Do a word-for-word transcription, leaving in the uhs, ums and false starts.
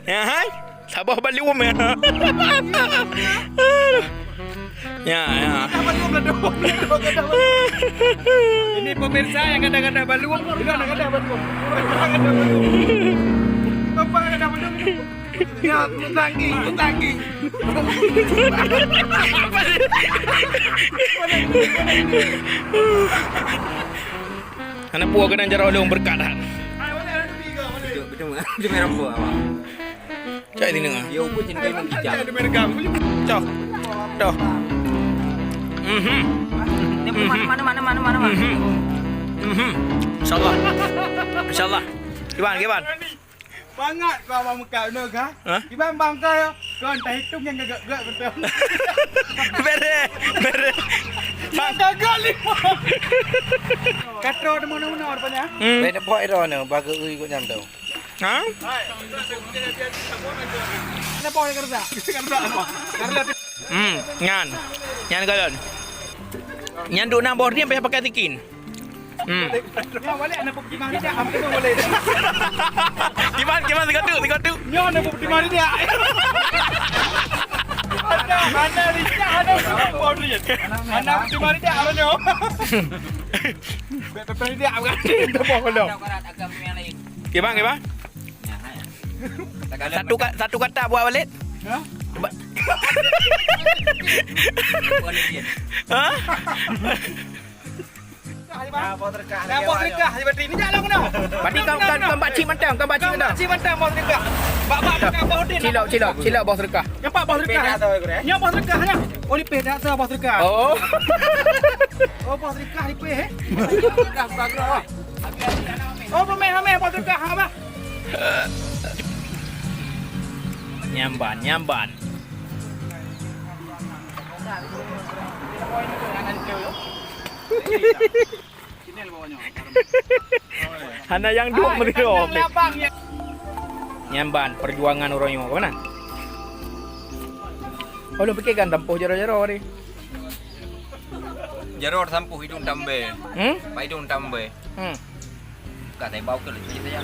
Ya, hai? Saboh balum ya. Ya, ya. Ini pemirsa yang kadang-kadang balum, kadang-kadang balum. Bapak kadang balum. Ya, tanggi, tanggi. Hana puas keunan jaroe lôn beureukat that. Betul, betul, betul, betul, betul, awak. Cak sini ah. Ya, aku cinta memang bijak. Cok. Toh. Mhm. Ini mana, mana, mana, mana, mana, mana? Mhm. Mhm. Insyaallah. Insyaallah. Kiban, kiban. Bangat kau abang Mekah, betul kah? Hah? Kiban bang kau ya. Kau entah hitung yang gagak-gagak betul. Bere, bere. Yang gagak lima. Katro di mana-mana rupanya. Hmm. Beda buat itu ni, bagi ui kau nyam tu. Ha? Kenapa orang kerja? Kerja apa? Kerja. Hmm, nyan. Nyan galon. Nyan duk na boh ni payah pakai tikin. Hmm. Nyoe balik anak bukti mari dah, ambil tu boleh. Kiban, kiban, sigoe tu, sigoe tu. Nyoe anak bukti mari dah. Ada, mana Richard, ada bukti mari dah, apa nyoe? Bek pepeh dia, apa kata? Kita bawa belum. Kiban, kiban. Satu ka-, satu kata buat balik. Ha? Ba- Ha? Dah, boh terkah. Dah, boh terkah. Berarti ni jalan kena. Berarti kau, kau, kau bak cik mantong, kau bak cik mantong. Cik mantong, boh terkah. Bak, bak, bak, boh terkah. Cilok, cilok, cilok, boh terkah. Nampak boh terkah, ya? Nyoe boh terkah, ya? Oh, ni peh dah, boh terkah. Oh. Oh, boh terkah ni peh, eh? Dah, dah, dah. Oh, pemeh, pemeh, boh terkah, ha, bah. Nyamban, nyamban. Hana nyang duek meudroe. Nyamban perjuangan ureueng nyoe ke mana? Oh, lôn pikir kan tampoh jaroe-jaroe tadi. Jaroe tampoh idong tambe. Hmm? Pak idong tambe. Hmm. Ka tai bau ke laju saja.